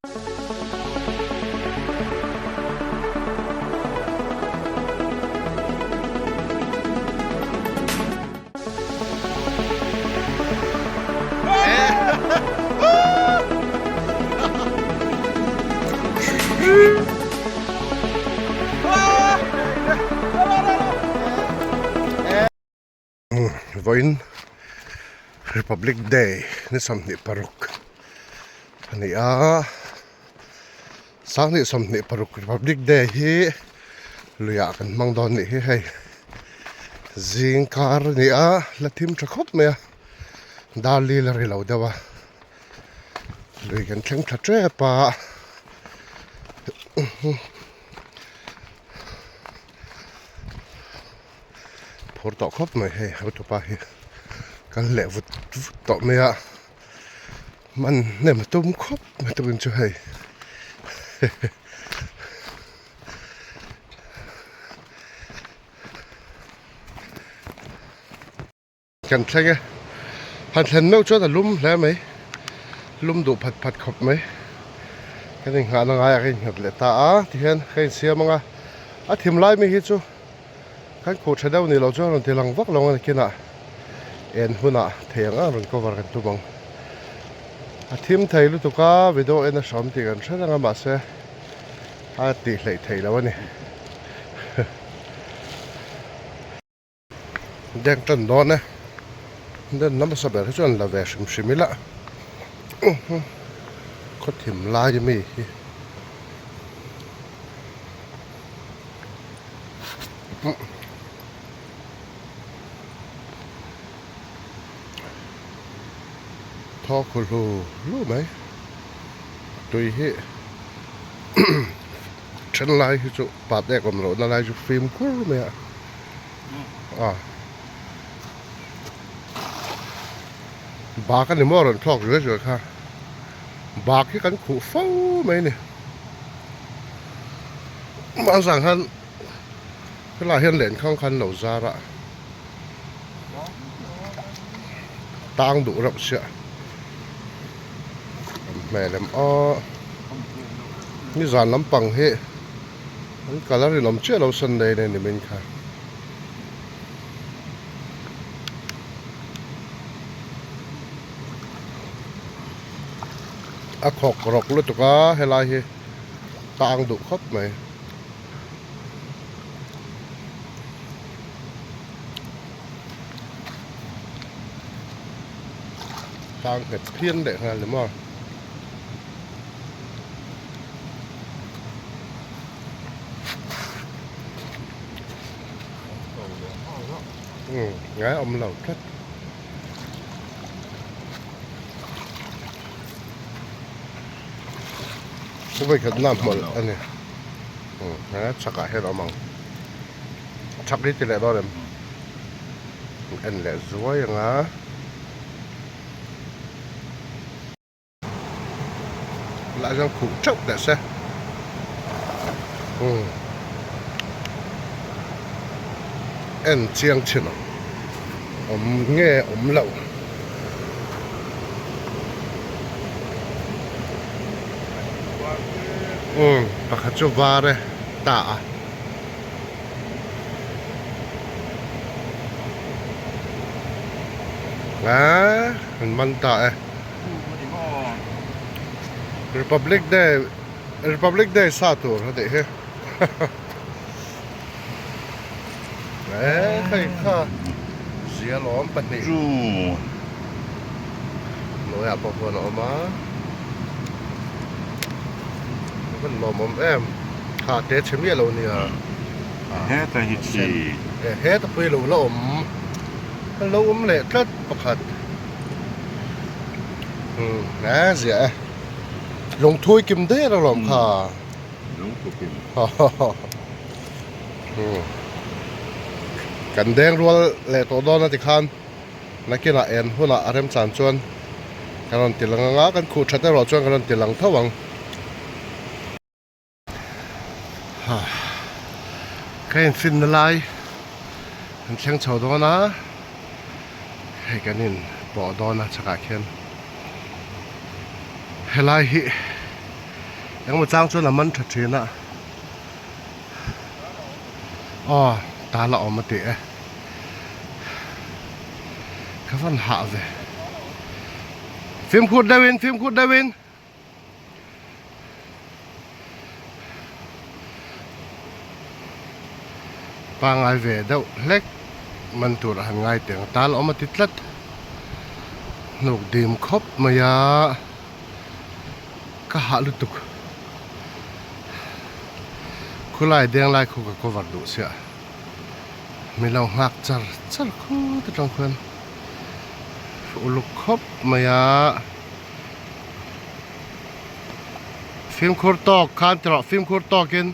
Vawiin Republic Day ni 26 a ni a, 26 Republic Day hi luiah kan hmang dawn nih hi hei zing kar a ni a la thim tha khawp mai a dar li la ri lo deuh a lui kan thleng thla tep a. Phur tawh khawp mai hei hotupa hi kal leh vut vut tawh mai a hman hnem a tum khawp mai tukin chu hei Kan thleng e. Han thlen meuh chuan a lum hle mai. Lum duh phat phat khawp mai. Kan inghahna ngaiah ka innghat leh ta a, tihian ka insiam ang a. A thim lai mi hi chu kan khuh tha deuh ni lo chuan rawn ti lang vak lo ang a nakinah en hunah thei ang ang rawn cover kan tum ang. A thim thei lutuk a, video en a hram tih kan hre reng a mahse a tih hleih theih loh a ni. Deng tan dawn e den nasa ber hi chuan la ve hrim hrim ila khaw thim lai ami hi thaw khu hlu hlu mai tui hi then lai hi chu pat ek awm lohna lai chu fimkhur mai a. A bak a ni maw a rawn thlawk zuai zuai kha bak hi kan khuh fo mai a ni mahse zan khan helaiah hian lenkhang khan lo zar a tang duh reuh chiah an hmel em aw nizan lampang hi. An colour in awm chiah lo Sunday nei ni min kha. A khawk rawk lutuk a helai hi tang duh khawp mai. Tang nghet phian leh nghal ni maw. Ngai awm lo tlat. Vawikhat na hmawlh a ni. He chhakah hian a awm ang. Chhak hi ti leh dawn em? En leh zuai ang a. Lah hian khuh teuh teh se umm en chiang chin ang awm nge awm lo umm pakhat chu var e ta a. Aaa an man ta e. Republic Day Republic Day sa tur a nih hi e hei kha zialawm pahnih hnuaiah pawh khuan a awm a a van lawmawm em kha te chhe miah lo nia heta hi chi e heta pui lo la awm a lo awm leh tlat pakhat. Umm a ziah e lungthui kim der alawm kha lungthu kim umm kan deng rual leh tawh dawn a tikhan nakinah en hunah a remchan chuan kan rawn ti lang anga kan khuh that erawh chuan kan rawn ti lang tho ang. Ka infinna lai an thleng chho dawn a hei kan in pawh dawn a chhakah khian helai hi. Engemaw chang chuan a man tha thin a. Aw tal a awm a ti e. Ka van hah ve. Fimkhur deuhin fimkhur deuhin. Pangai ve deuh hlek man tur a han ngai teng tal awm a ti tlat hnuk dim khawp mai a ka hah lutuk khulai deng lai khu ka cover duh chiah mi lo nghak char char khut atang khuan uluk khawp mai a. Fimkhur tawk khan ti rawh fimkhur tawkin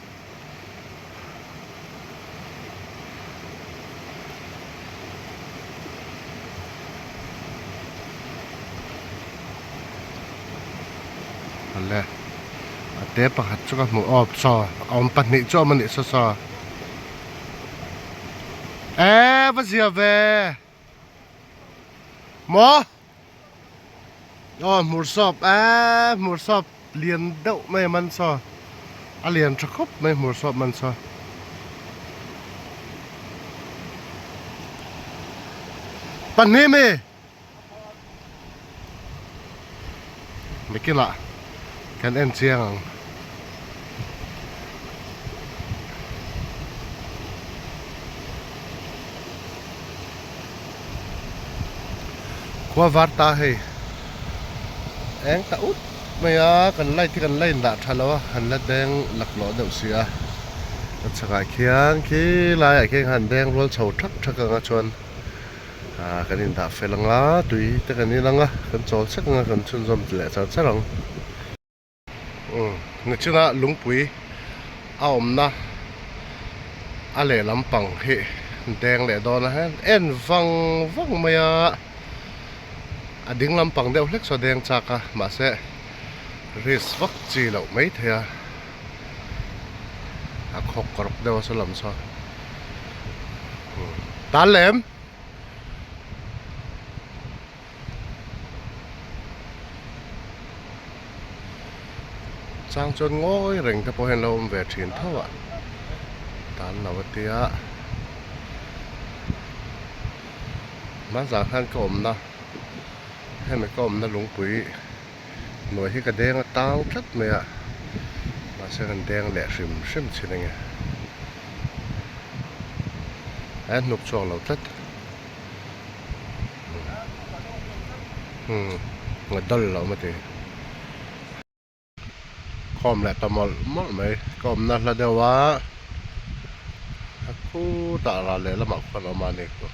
Awle a te pakhat chu ka hmu aw saw a awm pahnih chu a awm a nih saw saw e va zia ve maw. Aw hmur sawp eee hmur sawp lian deuh mai a man saw a lian tha khawp mai hmur sawp man saw. Pahnih mi nikinah kan en chiang ang. Khua var ta hei eng ta ut mai a kan light hi kan la in dah tha lo a han la deng laklawh deuh si a a chhakah khian khi laiah khian han deng rual chho thak thak ang a chuan ah kan in dah fel ang a tui te kan in ang a kan chawl sek ang a kan chhunzawm leh char char ang. Nichina lungpui a awmna a lehlam pang hi deng leh dawn a hian en vang vang mai a a ding lampang deuh hlek saw deng chak a mahse risk vak chi loh mai thei a a khawk rawk deuh a saw lam saw tan lem. Chang chuan ngawi reng te pawh hian lo awm ve thin tho a tan lo a tia hmanzah khan ka awmna hemi ka awmna lungpui hnuai hi ka deng a tang tlat mai a mahse kan deng leh hrim hrim chin enge a hnuk chhuak lo tlat. Umm a dal lo maw ti khawm leh ta mawlh mawlh mai ka awmna hla deuh a a khutah ral leh lamah khuan a awm a ni chu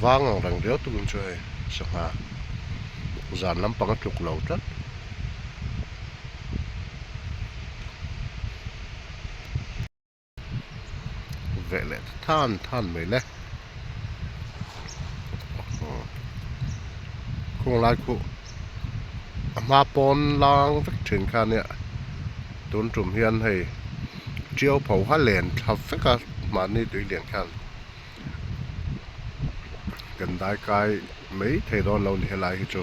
vang ang reng riau tukin chu hei sangha zan lampang a tluk lo tlat. Veh leh ta than than mai le khung lai khuh a hma pawn lang vek thin kha nia tun tum hian hei tiau pho kha len thla vek a mahni tui lian khan kan dai kai mai thei dawn lo ni helai hi chu.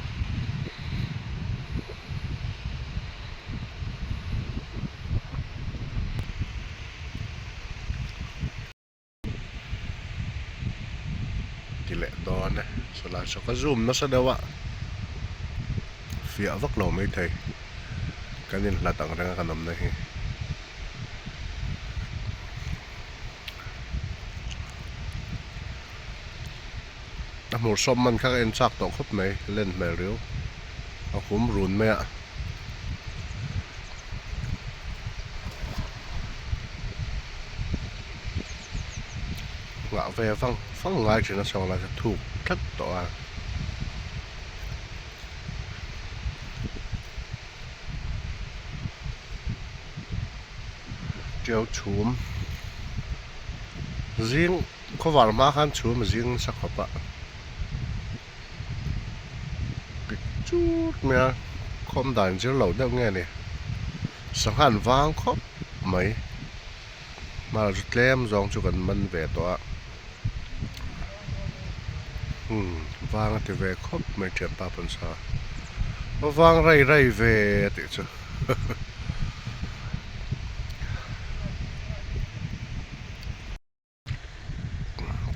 Ti leh dawn e sawlai saw ka zoom nasa deuh a fiah vak lo maithei kan inhlat ang reng a kan awmna hi. A hmur sawm man kha ka en chak tawh khawp mai len hmel riau a hum run mai a. Nghah ve vang vang ngai thin a sawng lai kha thuk tlat tawh a. Tiau chhum zing khawvar hma khan chhum a zing nasa khawp a pik chut mai a khawm dan zir lo deuh nge ni sangha an vang khawp mai hmar chu tlem zawng chu kan man ve tawh a umm vang a ti ve khawp mai thianpa pawn sa. Vang rai rai ve a tih chu.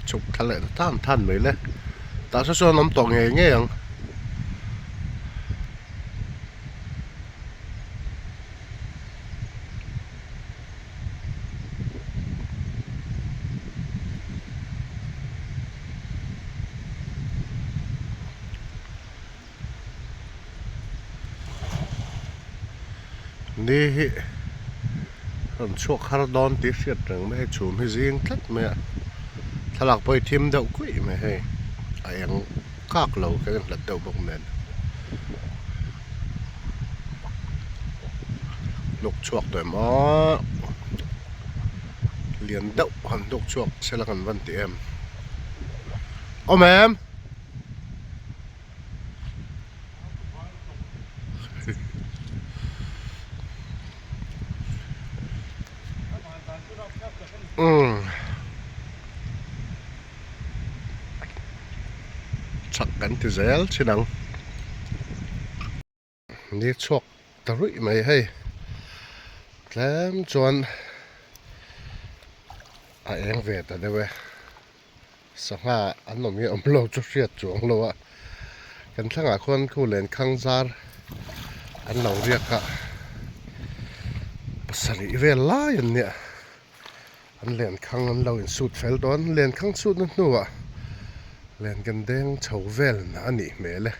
Chhuk thla leh ta than than mai le. Tah saw chuan awm tawh ngei ngei ang. Ni hi rawn chhuak har dawn tih hriat reng mai hei chhum hi zing tlat mai a thlalak pawh hi thim deuh kuih mai hei a eng kak lo kan inhlat deuh bawk nen hnuk chhuak tawh em aw lian deuh han hnuk chhuak sela kan van ti em awm em. Chak kan ti zel thin ang. Ni chhuak ta ruih mai hei. Tlem chuan a eng ve ta deuh e. Sangha an awm hi awm lo chu hriat chuang lo a, kan thlangah khuan khu lenkhang zar an lo riak a, pasarih vel lai an nia, an lenkhang an lo insut fel dawn, lenkhang sutna hnuah len kan deng chho vel a nih hmel e.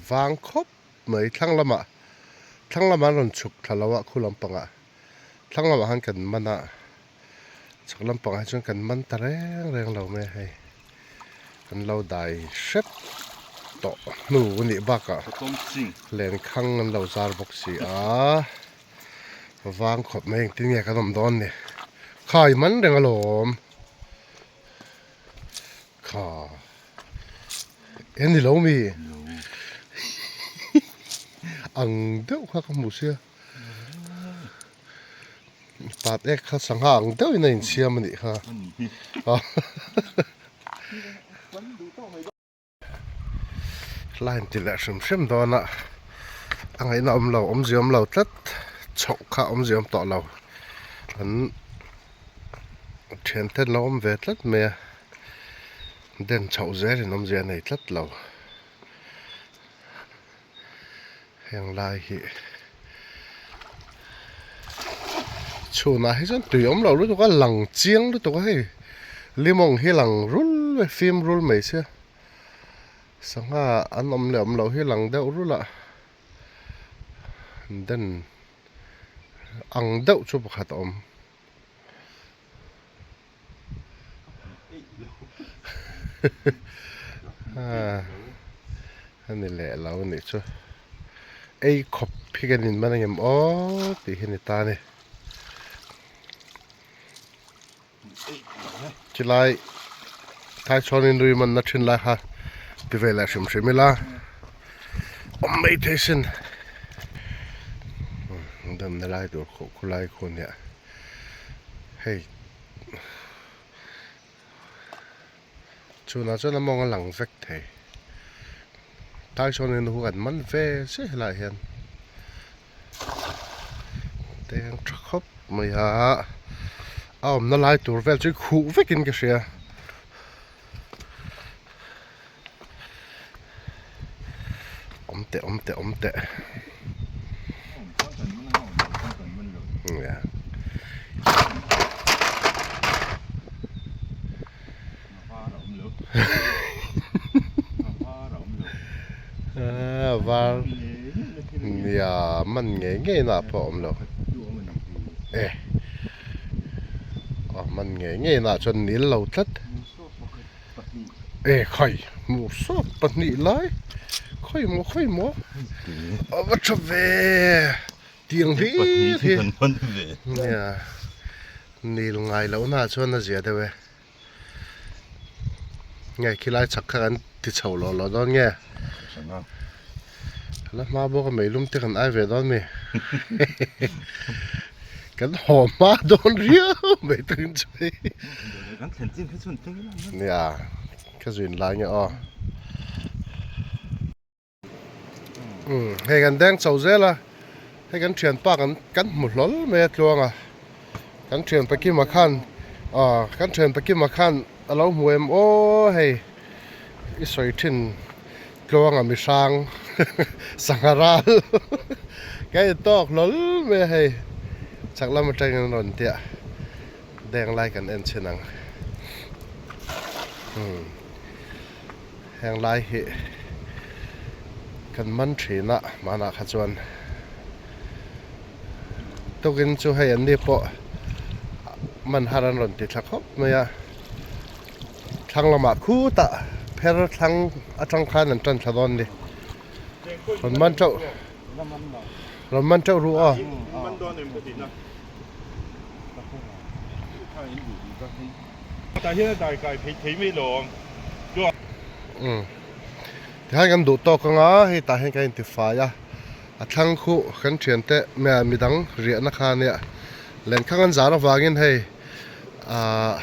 Vang khawp mai thlang lamah thlang lamah an rawn chhuk thla lo a khu lampangah thlang lamah khan kan man a chhak lampangah hi chuan kan man ta reng reng lo mai a hei kan lo dai hrep tawh hnu a nih bakah lenkhang an lo zar bawk si a vang khawp mai engtin nge kan awm dawn ni khai man reng alawm. Kha en ni lo mi ang deuh kha ka hmu sia pat ek kha sangha ang deuh in a insiam a nih kha Line ti leh hrim hrim dawn a a ngaihna awm lo awmzia awm lo tlat chhoh kha awmzia awm tawh lo an thian ten lo awm ve tlat mai a den chhoh zel in awmzia a nei tlat lo heng lai hi chhunah hi chuan tui awm lo lutuk a lang chiang lutuk a hei limawng hi lang rul mai fim rul mai sia. Sangha an awm leh awm loh hi lang deuh rulh a den ang deuh chu pakhat a awm. A ni leh lo a nih chu ei khawp hi kan in man angem aw tih hi a ni ta a ni. Chilai thaichhawn in rui manna thin lai kha ti ve leh hrim hrim ila awm mai thei sin damna lai tur khuh khu lai khu nia hei chhunah chuan a mawng a lang vek thei thaichhawn in hu kan man ve chiah helaiah hian. Teng tha khawp mai a a awmna lai tur vel chu khuh vekin ka hria awm teh awm teh awm teh var nia man ngei ngei na pawh a awm lo e a man ngei ngei na chuan nil lo tlat e khai hmuh sawt pahnih lai khawi maw khawi maw a va tha ve tiang hlir hi nia nil ngai loh na chuan a zia deuh e. Nge khilai chak kha kan ti chho lawh lawh dawn nge? La hma bawk a meilum te kan ai ve dawn mi? Kan haw hma dawn riau mai tawhin chu hei. Nia ka zuin lai nge aw. Umm hei kan deng chho zel a hei kan thianpa kan kan hmu hlawl mai a tluang a kan thianpa Kima khan aw kan thianpa Kima khan a lo hmu em aw hei i sawi thin tluanga mi hrang sangha ral ka intawk hlawl mai a hei chak lam atangin an rawn tiah deng lai kan en chhin ang umm. Heng lai hi kan man thin a hmanah kha chuan tukin chu hei an ni pawh man har an rawn ti thla khawp mai a thlang lamah khutah pher thlang atang khan an tan thla dawn a ni rawn man teuh rawn man teuh ru aw. Tihian kan duh tawk anga hei tah hian kan intifai a a thlang khu kan thiante midang riahna kha ania lenkhang an zar avangin hei ahh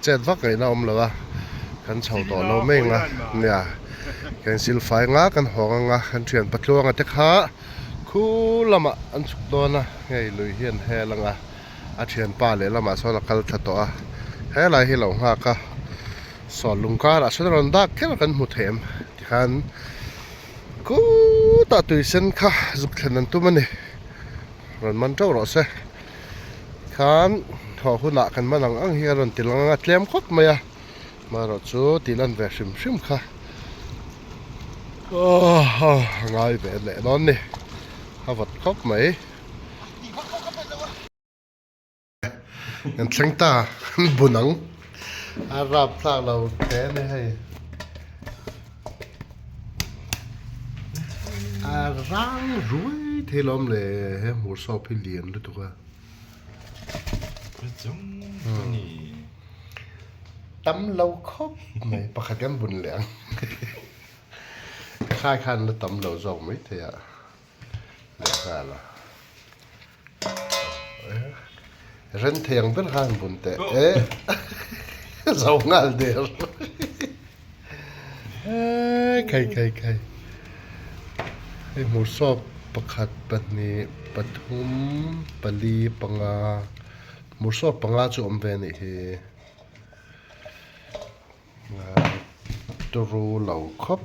chet vak ngaihna a awm lo a kan chho tawh lo mai ang a nia kan silfai anga kan hawng anga kan thian patluanga te kha khu lamah an chhuk dawn a hei lui hi an hel anga. A thianpa lehlamah sawn a kal thla tawh a, helai hi lo nghak a, sawn lung karah sawn a rawn dak kher kan hmu thei em tikhan khutah tui sen kha zuk thlen an tum a ni, rawn man teuh rawh se, khan thawh hunah kan man ang ang hi a rawn ti lang ang a tlem khawp mai a, amaherawh chu tih lan ve hrim hrim kha a ngai ve leh dawn a ni, a vawt khawp mai. Kan thleng ta an bun ang a rap thlak lo hle a ni hei a rang ruai thei lawm le he hmur sawp hi lian lutuk a tam lo khawp mai pakhat kan bun leh ang khai khan la tam lo zawk mai thei a. Lehnghal a ren thei ang ber khan bun teh e zo nghal der khai khai khai hei hmur sawp pakhat pahnih pathum pali panga hmur sawp panga chu awm ve a nih hi turu lo khawp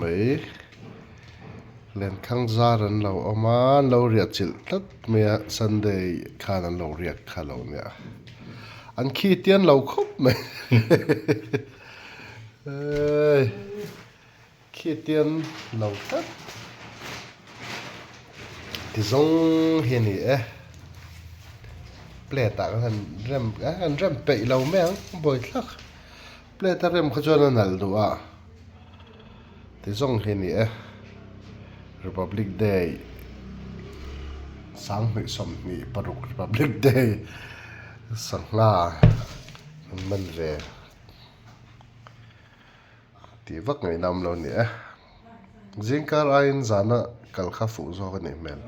mai lenkhang zar an lo awm a an lo riah chilh tlat mai a sunday khan an lo riak kha lo nia an khi tian lo khawp mai eii khi tian lo tlat ti zawng hi a ni e plate ah khan rem an rem peih lo mai ang bawithlak. Plate a rem kha chuan a nalh duh a, ti zawng hi a ni e. Republic Day 2026 Republic Day sangha an man ve tih vak ngaihna awm lo a ni e. Zingkar aiin zana kal kha fuh zawk a nih hmel.